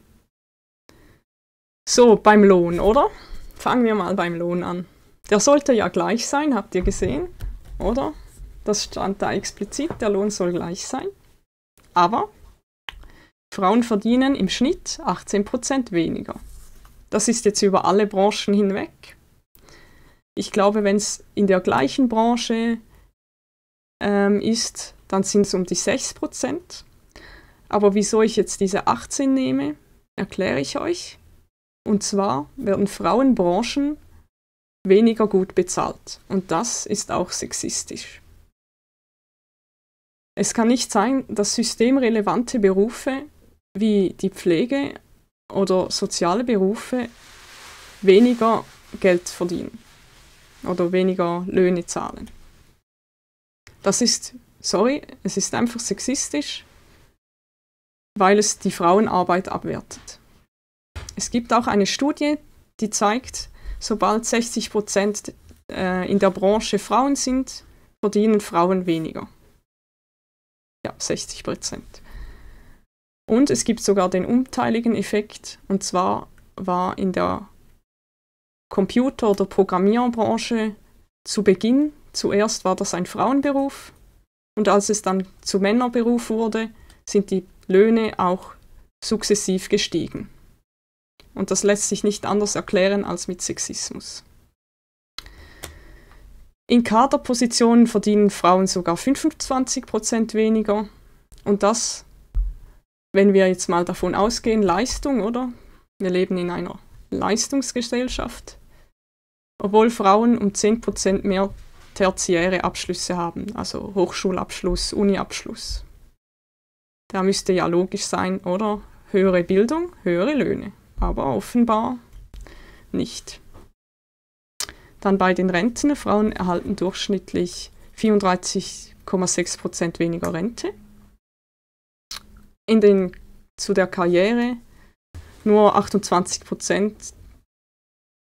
So, beim Lohn, oder? Fangen wir mal beim Lohn an. Der sollte ja gleich sein, habt ihr gesehen, oder? Das stand da explizit, der Lohn soll gleich sein. Aber Frauen verdienen im Schnitt 18% weniger. Das ist jetzt über alle Branchen hinweg. Ich glaube, wenn es in der gleichen Branche ist, dann sind es um die 6%. Aber wieso ich jetzt diese 18 nehme, erkläre ich euch. Und zwar werden Frauenbranchen weniger gut bezahlt. Und das ist auch sexistisch. Es kann nicht sein, dass systemrelevante Berufe wie die Pflege oder soziale Berufe weniger Geld verdienen oder weniger Löhne zahlen. Das ist, es ist einfach sexistisch, weil es die Frauenarbeit abwertet. Es gibt auch eine Studie, die zeigt, sobald 60% in der Branche Frauen sind, verdienen Frauen weniger. Ja, 60%. Und es gibt sogar den umteiligen Effekt, und zwar war in der Computer- oder Programmierbranche zu Beginn, zuerst war das ein Frauenberuf, und als es dann zu Männerberuf wurde, sind die Löhne auch sukzessiv gestiegen. Und das lässt sich nicht anders erklären als mit Sexismus. In Kaderpositionen verdienen Frauen sogar 25% weniger. Und das, wenn wir jetzt mal davon ausgehen, Leistung, oder? Wir leben in einer Leistungsgesellschaft. Obwohl Frauen um 10% mehr tertiäre Abschlüsse haben, also Hochschulabschluss, Uniabschluss. Da müsste ja logisch sein, oder? Höhere Bildung, höhere Löhne. Aber offenbar nicht. Dann bei den Renten. Frauen erhalten durchschnittlich 34,6% weniger Rente. Zu der Karriere nur 28%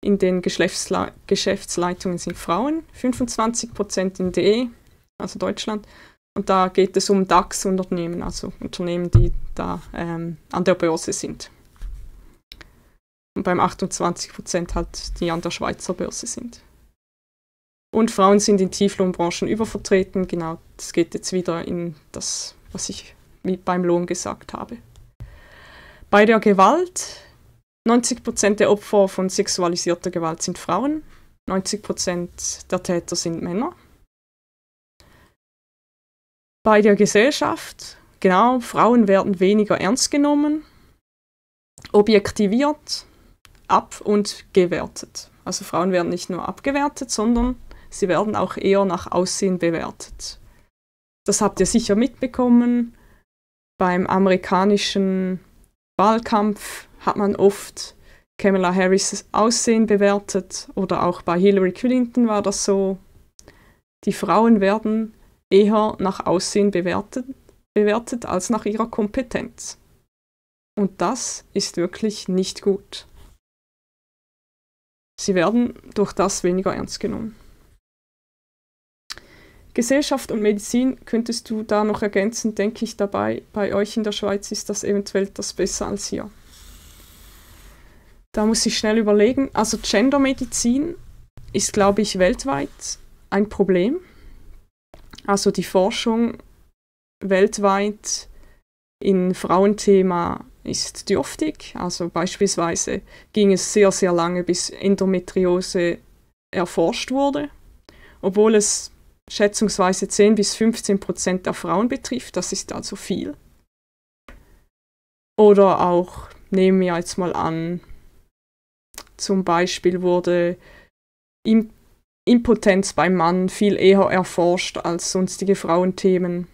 in den Geschäftsleitungen sind Frauen, 25% in DE, also Deutschland. Und da geht es um DAX-Unternehmen, also Unternehmen, die da an der Börse sind. Und beim 28% halt, die an der Schweizer Börse sind. Und Frauen sind in Tieflohnbranchen übervertreten. Genau, das geht jetzt wieder in das, was ich beim Lohn gesagt habe. Bei der Gewalt, 90% der Opfer von sexualisierter Gewalt sind Frauen, 90% der Täter sind Männer. Bei der Gesellschaft, genau, Frauen werden weniger ernst genommen, objektiviert, und gewertet. Also Frauen werden nicht nur abgewertet, sondern sie werden auch eher nach Aussehen bewertet. Das habt ihr sicher mitbekommen. Beim amerikanischen Wahlkampf hat man oft Kamala Harris' Aussehen bewertet oder auch bei Hillary Clinton war das so. Die Frauen werden eher nach Aussehen bewertet als nach ihrer Kompetenz. Und das ist wirklich nicht gut. Sie werden durch das weniger ernst genommen. Gesellschaft und Medizin könntest du da noch ergänzen, denke ich dabei. Bei euch in der Schweiz ist das eventuell das besser als hier. Da muss ich schnell überlegen. Also Gendermedizin ist, glaube ich, weltweit ein Problem. Also die Forschung weltweit in Frauenthema ist dürftig. Also beispielsweise ging es sehr, sehr lange, bis Endometriose erforscht wurde, obwohl es schätzungsweise 10-15% der Frauen betrifft. Das ist also viel. Oder auch, nehmen wir jetzt mal an, zum Beispiel wurde Impotenz beim Mann viel eher erforscht als sonstige Frauenthemen.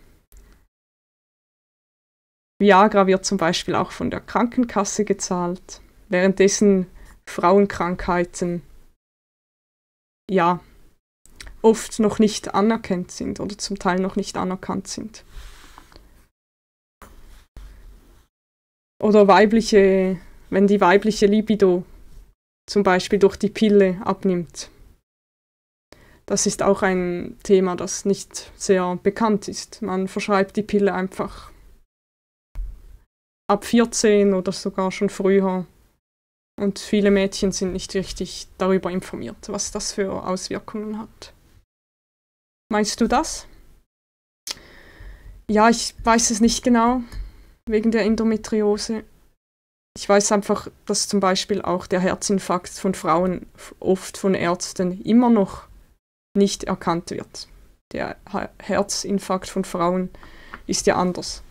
Viagra wird zum Beispiel auch von der Krankenkasse gezahlt, währenddessen Frauenkrankheiten ja oft noch nicht anerkannt sind oder zum Teil noch nicht anerkannt sind. Oder wenn die weibliche Libido zum Beispiel durch die Pille abnimmt. Das ist auch ein Thema, das nicht sehr bekannt ist. Man verschreibt die Pille einfach ab 14 oder sogar schon früher. Und viele Mädchen sind nicht richtig darüber informiert, was das für Auswirkungen hat. Meinst du das? Ja, ich weiß es nicht genau, wegen der Endometriose. Ich weiß einfach, dass zum Beispiel auch der Herzinfarkt von Frauen oft von Ärzten immer noch nicht erkannt wird. Der Herzinfarkt von Frauen ist ja anders.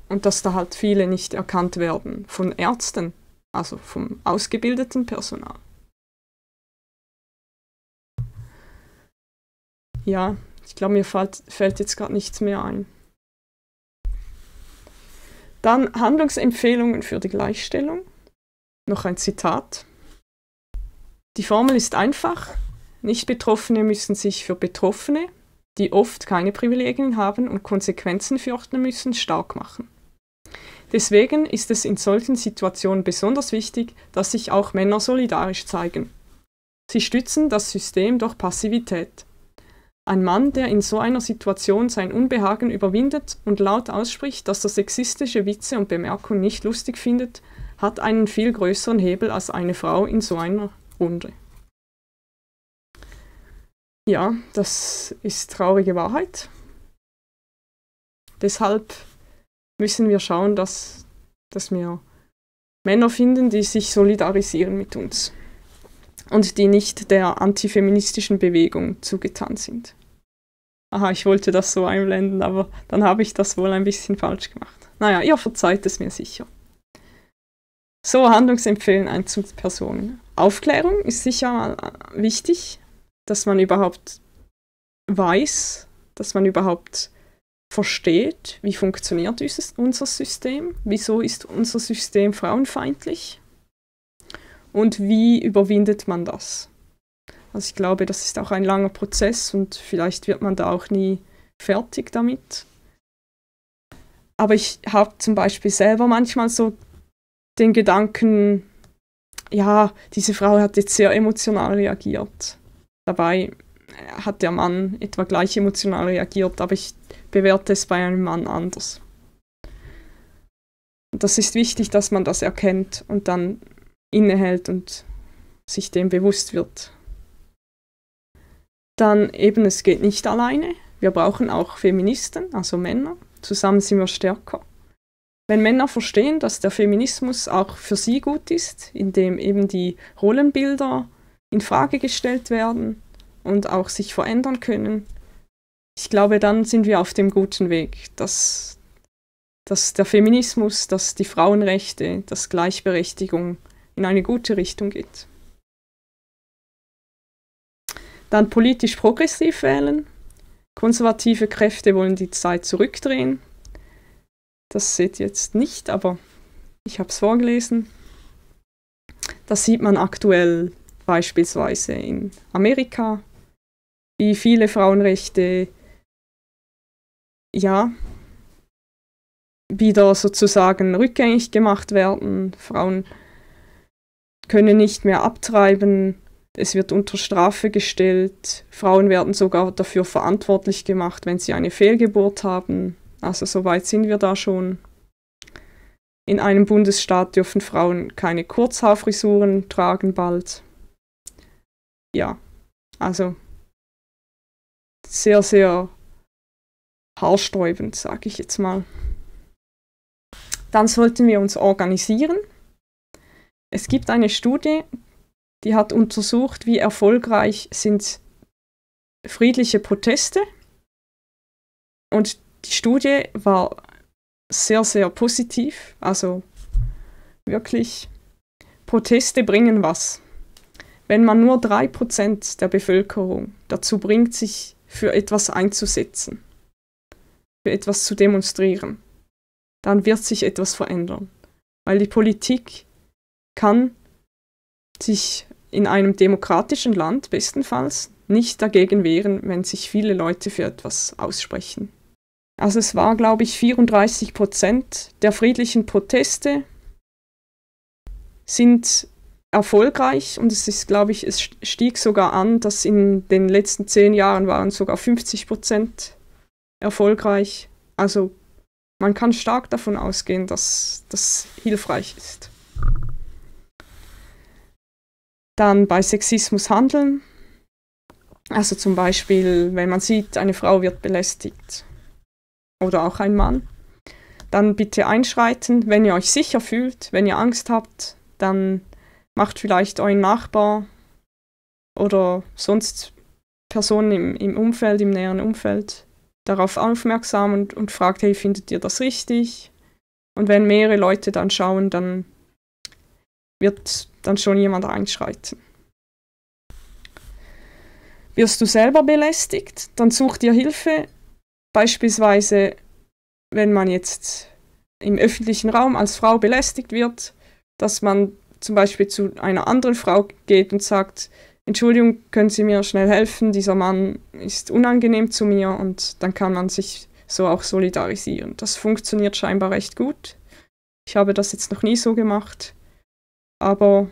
Und dass da halt viele nicht erkannt werden von Ärzten, also vom ausgebildeten Personal. Ja, ich glaube, mir fällt jetzt gerade nichts mehr ein. Dann Handlungsempfehlungen für die Gleichstellung. Noch ein Zitat. Die Formel ist einfach. Nicht-Betroffene müssen sich für Betroffene, die oft keine Privilegien haben und Konsequenzen fürchten müssen, stark machen. Deswegen ist es in solchen Situationen besonders wichtig, dass sich auch Männer solidarisch zeigen. Sie stützen das System durch Passivität. Ein Mann, der in so einer Situation sein Unbehagen überwindet und laut ausspricht, dass er sexistische Witze und Bemerkungen nicht lustig findet, hat einen viel größeren Hebel als eine Frau in so einer Runde. Ja, das ist traurige Wahrheit. Deshalb müssen wir schauen, dass wir Männer finden, die sich solidarisieren mit uns und die nicht der antifeministischen Bewegung zugetan sind. Aha, ich wollte das so einblenden, aber dann habe ich das wohl ein bisschen falsch gemacht. Naja, ihr verzeiht es mir sicher. So, Handlungsempfehlen Einzelpersonen. Aufklärung ist sicher wichtig, dass man überhaupt weiß, dass man überhaupt versteht, wie funktioniert unser System, wieso ist unser System frauenfeindlich und wie überwindet man das. Also ich glaube, das ist auch ein langer Prozess und vielleicht wird man da auch nie fertig damit. Aber ich habe zum Beispiel selber manchmal so den Gedanken, ja, diese Frau hat jetzt sehr emotional reagiert. Dabei hat der Mann etwa gleich emotional reagiert, aber ich bewerte es bei einem Mann anders. Und das ist wichtig, dass man das erkennt und dann innehält und sich dem bewusst wird. Dann eben, es geht nicht alleine. Wir brauchen auch Feministen, also Männer. Zusammen sind wir stärker. wenn Männer verstehen, dass der Feminismus auch für sie gut ist, indem eben die Rollenbilder in Frage gestellt werden und auch sich verändern können, ich glaube, dann sind wir auf dem guten Weg, dass der Feminismus, dass die Frauenrechte, dass Gleichberechtigung in eine gute Richtung geht. Dann politisch progressiv wählen. Konservative Kräfte wollen die Zeit zurückdrehen. Das seht ihr jetzt nicht, aber ich habe es vorgelesen. Das sieht man aktuell beispielsweise in Amerika, wie viele Frauenrechte wieder sozusagen rückgängig gemacht werden. Frauen können nicht mehr abtreiben, es wird unter Strafe gestellt. Frauen werden sogar dafür verantwortlich gemacht, wenn sie eine Fehlgeburt haben. Also so weit sind wir da schon. In einem Bundesstaat dürfen Frauen keine Kurzhaarfrisuren tragen bald. Ja, also sehr, sehr haarsträubend, sage ich jetzt mal. Dann sollten wir uns organisieren. Es gibt eine Studie, die hat untersucht, wie erfolgreich sind friedliche Proteste. Und die Studie war sehr, sehr positiv. Also wirklich, Proteste bringen was. Wenn man nur 3% der Bevölkerung dazu bringt, sich für etwas einzusetzen, für etwas zu demonstrieren, dann wird sich etwas verändern. Weil die Politik kann sich in einem demokratischen Land bestenfalls nicht dagegen wehren, wenn sich viele Leute für etwas aussprechen. Also es war, glaube ich, 34% der friedlichen Proteste sind erfolgreich und es ist, glaube ich, es stieg sogar an, dass in den letzten 10 Jahren waren sogar 50% erfolgreich. Also man kann stark davon ausgehen, dass das hilfreich ist. Dann bei Sexismus handeln. Also zum Beispiel, wenn man sieht, eine Frau wird belästigt oder auch ein Mann, dann bitte einschreiten. Wenn ihr euch sicher fühlt, wenn ihr Angst habt, dann macht vielleicht euren Nachbar oder sonst Personen im Umfeld, im näheren Umfeld darauf aufmerksam und fragt, hey, findet ihr das richtig? Und wenn mehrere Leute dann schauen, dann wird dann schon jemand einschreiten. Wirst du selber belästigt, dann such dir Hilfe. Beispielsweise, wenn man jetzt im öffentlichen Raum als Frau belästigt wird, dass man zum Beispiel zu einer anderen Frau geht und sagt, Entschuldigung, können Sie mir schnell helfen, dieser Mann ist unangenehm zu mir, und dann kann man sich so auch solidarisieren. Das funktioniert scheinbar recht gut. Ich habe das jetzt noch nie so gemacht, aber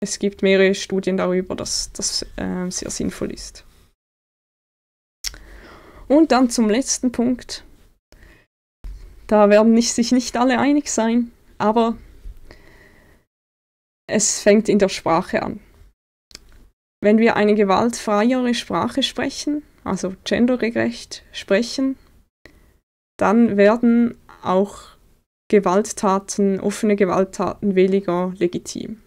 es gibt mehrere Studien darüber, dass das sehr sinnvoll ist. Und dann zum letzten Punkt. Da werden sich nicht alle einig sein, aber es fängt in der Sprache an. Wenn wir eine gewaltfreiere Sprache sprechen, also gendergerecht sprechen, dann werden auch Gewalttaten, offene Gewalttaten weniger legitim.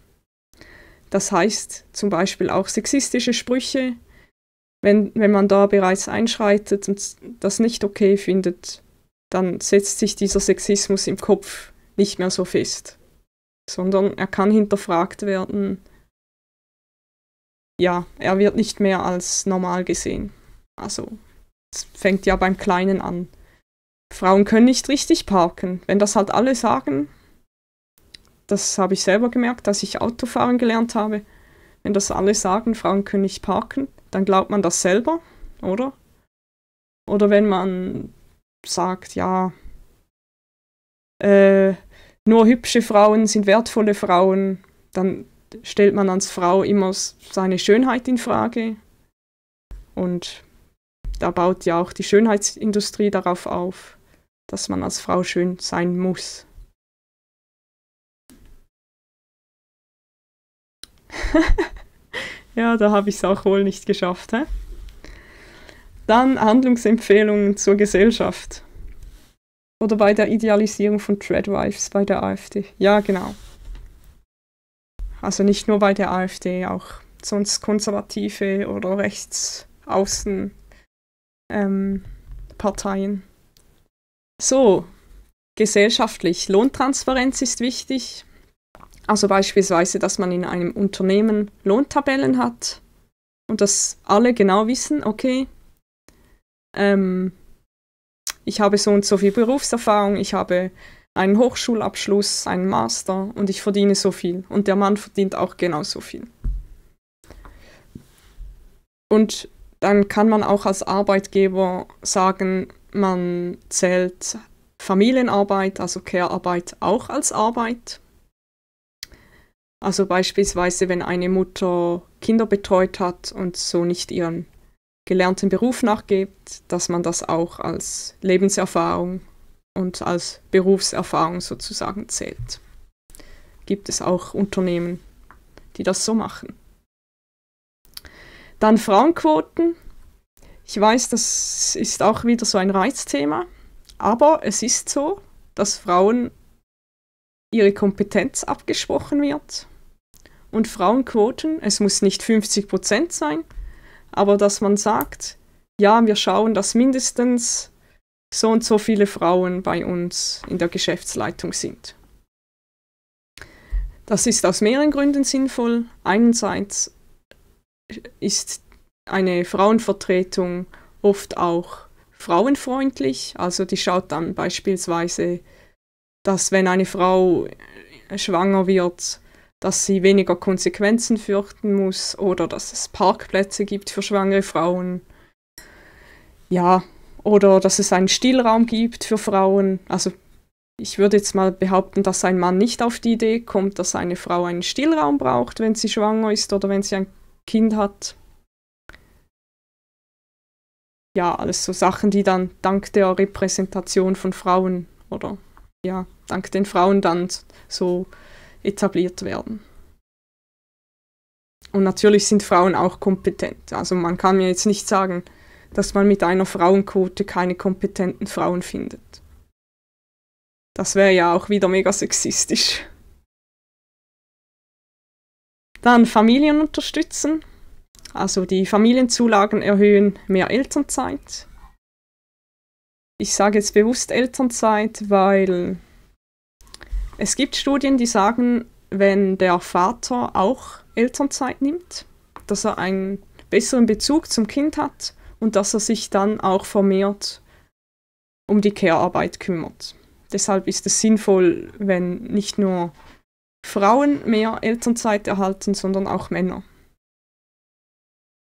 Das heißt zum Beispiel auch sexistische Sprüche, wenn man da bereits einschreitet und das nicht okay findet, dann setzt sich dieser Sexismus im Kopf nicht mehr so fest, sondern er kann hinterfragt werden. Ja, er wird nicht mehr als normal gesehen. Also, es fängt ja beim Kleinen an. Frauen können nicht richtig parken. Wenn das halt alle sagen, das habe ich selber gemerkt, als ich Autofahren gelernt habe, wenn das alle sagen, Frauen können nicht parken, dann glaubt man das selber, oder? Oder wenn man sagt, ja, nur hübsche Frauen sind wertvolle Frauen, dann stellt man als Frau immer seine Schönheit in Frage. Und da baut ja auch die Schönheitsindustrie darauf auf, dass man als Frau schön sein muss. Ja, da habe ich es auch wohl nicht geschafft. Hä? Dann Handlungsempfehlungen zur Gesellschaft. Oder bei der Idealisierung von Tradwives bei der AfD. Ja, genau. Also nicht nur bei der AfD, auch sonst konservative oder rechtsaußen Parteien. So, gesellschaftlich. Lohntransparenz ist wichtig. Also beispielsweise, dass man in einem Unternehmen Lohntabellen hat und dass alle genau wissen, okay, ich habe so und so viel Berufserfahrung, ich habe einen Hochschulabschluss, einen Master und ich verdiene so viel. Und der Mann verdient auch genauso viel. Und dann kann man auch als Arbeitgeber sagen, man zählt Familienarbeit, also Care-Arbeit, auch als Arbeit. Also beispielsweise, wenn eine Mutter Kinder betreut hat und so nicht ihren gelernten Beruf nachgeht, dass man das auch als Lebenserfahrung und als Berufserfahrung sozusagen zählt. Gibt es auch Unternehmen, die das so machen. Dann Frauenquoten. Ich weiß, das ist auch wieder so ein Reizthema, aber es ist so, dass Frauen ihre Kompetenz abgesprochen wird. Und Frauenquoten, es muss nicht 50% sein, aber dass man sagt, ja, wir schauen, dass mindestens so und so viele Frauen bei uns in der Geschäftsleitung sind. Das ist aus mehreren Gründen sinnvoll. Einerseits ist eine Frauenvertretung oft auch frauenfreundlich, also die schaut dann beispielsweise, dass wenn eine Frau schwanger wird, dass sie weniger Konsequenzen fürchten muss oder dass es Parkplätze gibt für schwangere Frauen. Ja, oder dass es einen Stillraum gibt für Frauen. Also ich würde jetzt mal behaupten, dass ein Mann nicht auf die Idee kommt, dass eine Frau einen Stillraum braucht, wenn sie schwanger ist oder wenn sie ein Kind hat. Ja, alles so Sachen, die dann dank der Repräsentation von Frauen oder ja, dank den Frauen dann so etabliert werden. Und natürlich sind Frauen auch kompetent. Also man kann mir jetzt nicht sagen, dass man mit einer Frauenquote keine kompetenten Frauen findet. Das wäre ja auch wieder mega sexistisch. Dann Familien unterstützen. Also die Familienzulagen erhöhen mehr Elternzeit. Ich sage jetzt bewusst Elternzeit, weil es gibt Studien, die sagen, wenn der Vater auch Elternzeit nimmt, dass er einen besseren Bezug zum Kind hat und dass er sich dann auch vermehrt um die Care-Arbeit kümmert. Deshalb ist es sinnvoll, wenn nicht nur Frauen mehr Elternzeit erhalten, sondern auch Männer.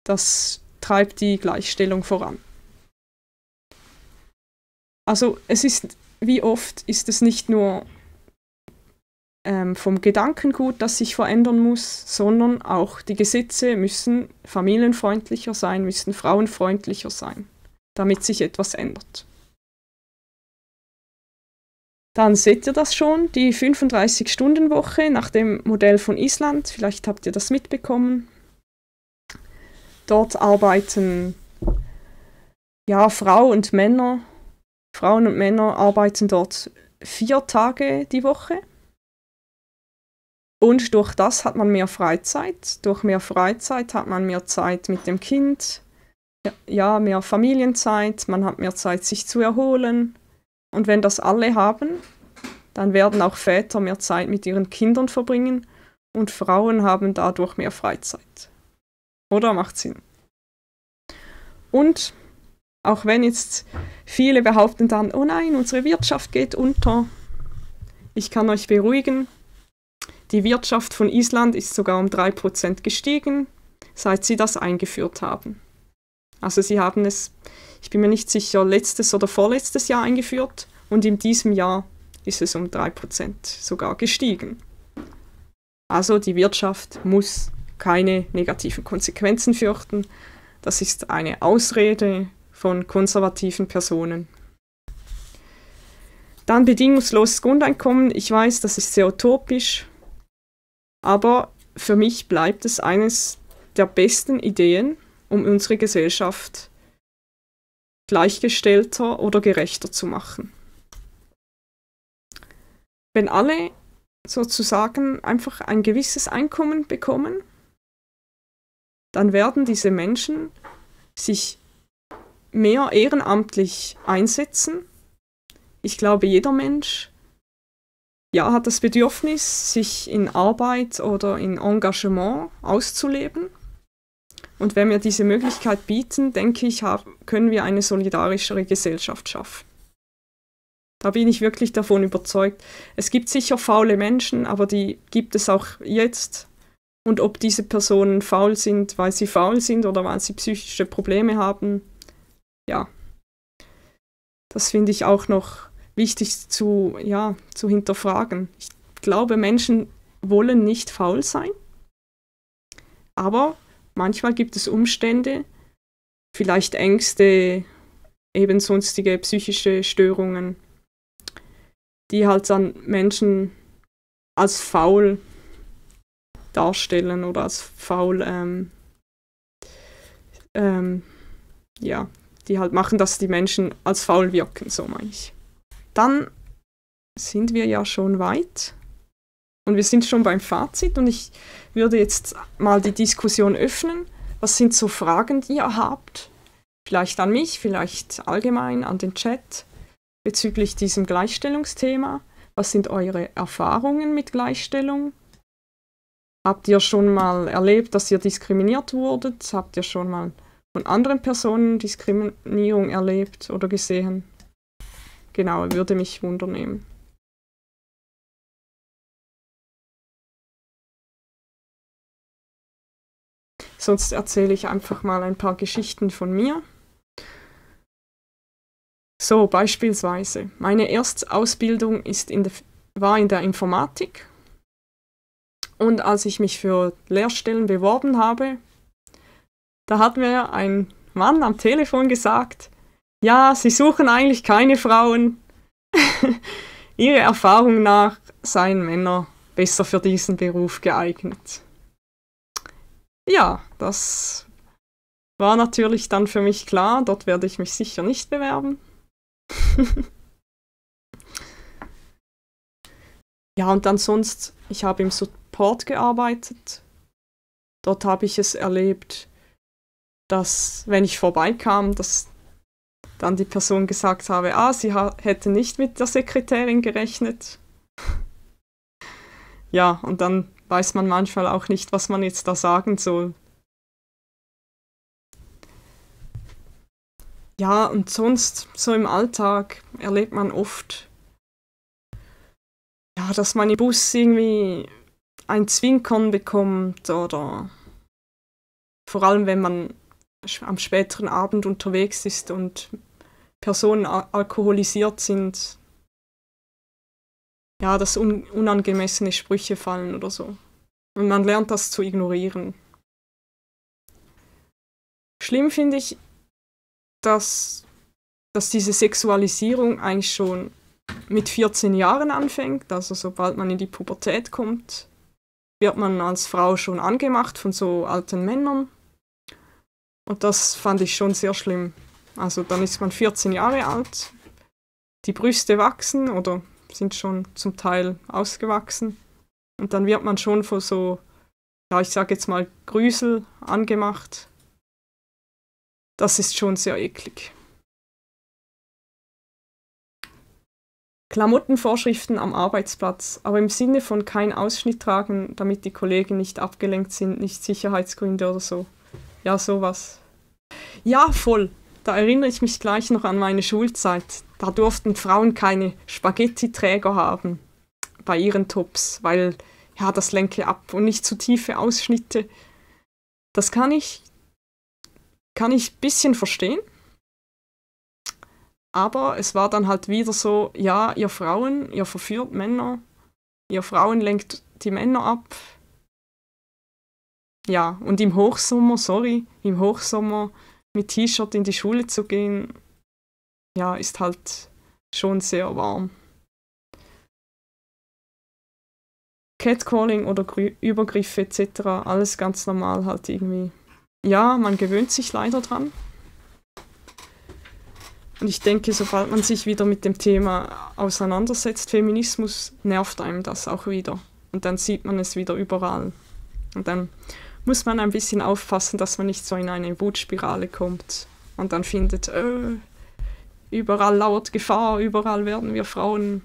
Das treibt die Gleichstellung voran. Also es ist, wie oft ist es nicht nur vom Gedankengut, das sich verändern muss, sondern auch die Gesetze müssen familienfreundlicher sein, müssen frauenfreundlicher sein, damit sich etwas ändert. Dann seht ihr das schon, die 35-Stunden-Woche nach dem Modell von Island, vielleicht habt ihr das mitbekommen. Dort arbeiten Frauen und Männer arbeiten dort 4 Tage die Woche. Und durch das hat man mehr Freizeit. Durch mehr Freizeit hat man mehr Zeit mit dem Kind, ja, mehr Familienzeit, man hat mehr Zeit, sich zu erholen. Und wenn das alle haben, dann werden auch Väter mehr Zeit mit ihren Kindern verbringen und Frauen haben dadurch mehr Freizeit. Oder? Macht Sinn. Und auch wenn jetzt viele behaupten dann, oh nein, unsere Wirtschaft geht unter, ich kann euch beruhigen, die Wirtschaft von Island ist sogar um 3% gestiegen, seit sie das eingeführt haben. Also sie haben es, ich bin mir nicht sicher, letztes oder vorletztes Jahr eingeführt und in diesem Jahr ist es um 3% sogar gestiegen. Also die Wirtschaft muss keine negativen Konsequenzen fürchten. Das ist eine Ausrede von konservativen Personen. Dann bedingungsloses Grundeinkommen. Ich weiß, das ist sehr utopisch, aber für mich bleibt es eines der besten Ideen, um unsere Gesellschaft gleichgestellter oder gerechter zu machen. wenn alle sozusagen einfach ein gewisses Einkommen bekommen, dann werden diese Menschen sich mehr ehrenamtlich einsetzen. Ich glaube, jeder Mensch hat das Bedürfnis, sich in Arbeit oder in Engagement auszuleben. Und wenn wir diese Möglichkeit bieten, denke ich, können wir eine solidarischere Gesellschaft schaffen. Da bin ich wirklich davon überzeugt. Es gibt sicher faule Menschen, aber die gibt es auch jetzt. Und ob diese Personen faul sind, weil sie faul sind oder weil sie psychische Probleme haben, ja, das finde ich auch noch wichtig zu hinterfragen. Ich glaube, Menschen wollen nicht faul sein, aber manchmal gibt es Umstände, vielleicht Ängste, eben sonstige psychische Störungen, die halt dann Menschen als faul darstellen oder als faul, die halt machen, dass die Menschen als faul wirken, so meine ich. Dann sind wir ja schon weit und wir sind schon beim Fazit und ich würde jetzt mal die Diskussion öffnen. Was sind so Fragen, die ihr habt? Vielleicht an mich, vielleicht allgemein an den Chat bezüglich diesem Gleichstellungsthema. Was sind eure Erfahrungen mit Gleichstellung? Habt ihr schon mal erlebt, dass ihr diskriminiert wurdet? Habt ihr schon mal von anderen Personen Diskriminierung erlebt oder gesehen? Genau, würde mich wundernehmen. Sonst erzähle ich einfach mal ein paar Geschichten von mir. So, beispielsweise, meine Erstausbildung war in der Informatik. Und als ich mich für Lehrstellen beworben habe, da hat mir ein Mann am Telefon gesagt, ja, Sie suchen eigentlich keine Frauen. Ihrer Erfahrung nach seien Männer besser für diesen Beruf geeignet. Ja, das war natürlich dann für mich klar, dort werde ich mich sicher nicht bewerben. Ja, und dann sonst, ich habe im Support gearbeitet. Dort habe ich es erlebt, dass, wenn ich vorbeikam, dass dann die Person gesagt habe, sie hätte nicht mit der Sekretärin gerechnet. Ja, und dann weiß man manchmal auch nicht, was man jetzt da sagen soll. Ja, und sonst, so im Alltag, erlebt man oft, ja, dass man im Bus irgendwie ein Zwinkern bekommt oder vor allem, wenn man am späteren Abend unterwegs ist und Personen alkoholisiert sind, ja, dass unangemessene Sprüche fallen oder so. Und man lernt das zu ignorieren. Schlimm finde ich, dass diese Sexualisierung eigentlich schon mit 14 Jahren anfängt. Also sobald man in die Pubertät kommt, wird man als Frau schon angemacht von so alten Männern. Und das fand ich schon sehr schlimm. Also dann ist man 14 Jahre alt, die Brüste wachsen oder sind schon zum Teil ausgewachsen. Und dann wird man schon von so, ja, ich sage jetzt mal Grüsel angemacht. Das ist schon sehr eklig. Klamottenvorschriften am Arbeitsplatz, aber im Sinne von kein Ausschnitt tragen, damit die Kollegen nicht abgelenkt sind, nicht Sicherheitsgründe oder so. Ja, sowas. Ja, voll. Da erinnere ich mich gleich noch an meine Schulzeit. Da durften Frauen keine Spaghetti-Träger haben bei ihren Tops, weil, ja, das lenke ab und nicht zu tiefe Ausschnitte. Das kann ich ein bisschen verstehen. Aber es war dann halt wieder so, ja, ihr Frauen, ihr verführt Männer, ihr Frauen lenkt die Männer ab. Ja, und im Hochsommer mit T-Shirt in die Schule zu gehen, ja, ist halt schon sehr warm. Catcalling oder Übergriffe etc., alles ganz normal halt irgendwie. Ja, man gewöhnt sich leider dran. Und ich denke, sobald man sich wieder mit dem Thema auseinandersetzt, Feminismus, nervt einem das auch wieder. Und dann sieht man es wieder überall. Und dann muss man ein bisschen aufpassen, dass man nicht so in eine Wutspirale kommt und dann findet, überall lauert Gefahr, überall werden wir Frauen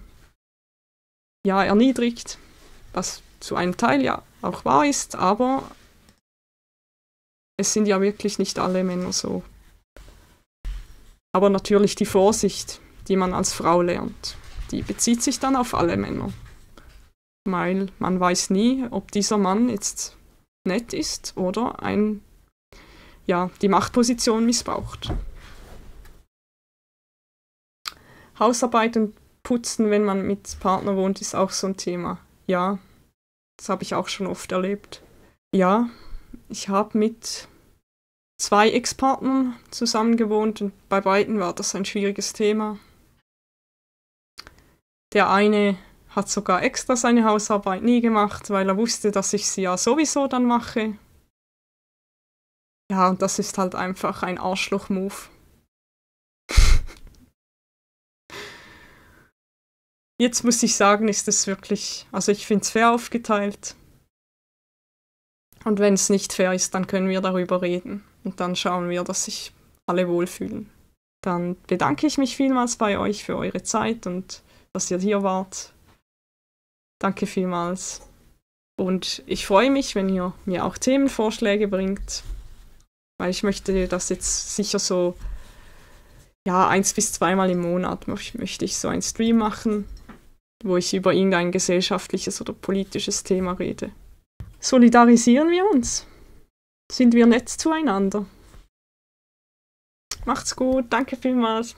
ja erniedrigt, was zu einem Teil ja auch wahr ist, aber es sind ja wirklich nicht alle Männer so. Aber natürlich die Vorsicht, die man als Frau lernt, die bezieht sich dann auf alle Männer. Weil man weiß nie, ob dieser Mann jetzt nett ist oder die Machtposition missbraucht. Hausarbeit und Putzen, wenn man mit Partner wohnt, ist auch so ein Thema. Ja, das habe ich auch schon oft erlebt. Ja, ich habe mit 2 Ex-Partnern zusammen gewohnt und bei beiden war das ein schwieriges Thema. Der eine hat sogar extra seine Hausarbeit nie gemacht, weil er wusste, dass ich sie ja sowieso dann mache. Ja, und das ist halt einfach ein Arschloch-Move. Jetzt muss ich sagen, ist es wirklich, also ich finde es fair aufgeteilt. Und wenn es nicht fair ist, dann können wir darüber reden. Und dann schauen wir, dass sich alle wohlfühlen. Dann bedanke ich mich vielmals bei euch für eure Zeit und dass ihr hier wart. Danke vielmals. Und ich freue mich, wenn ihr mir auch Themenvorschläge bringt. Weil ich möchte das jetzt sicher so, 1 bis 2 Mal im Monat möchte ich so einen Stream machen, wo ich über irgendein gesellschaftliches oder politisches Thema rede. Solidarisieren wir uns. Sind wir nett zueinander. Macht's gut, danke vielmals.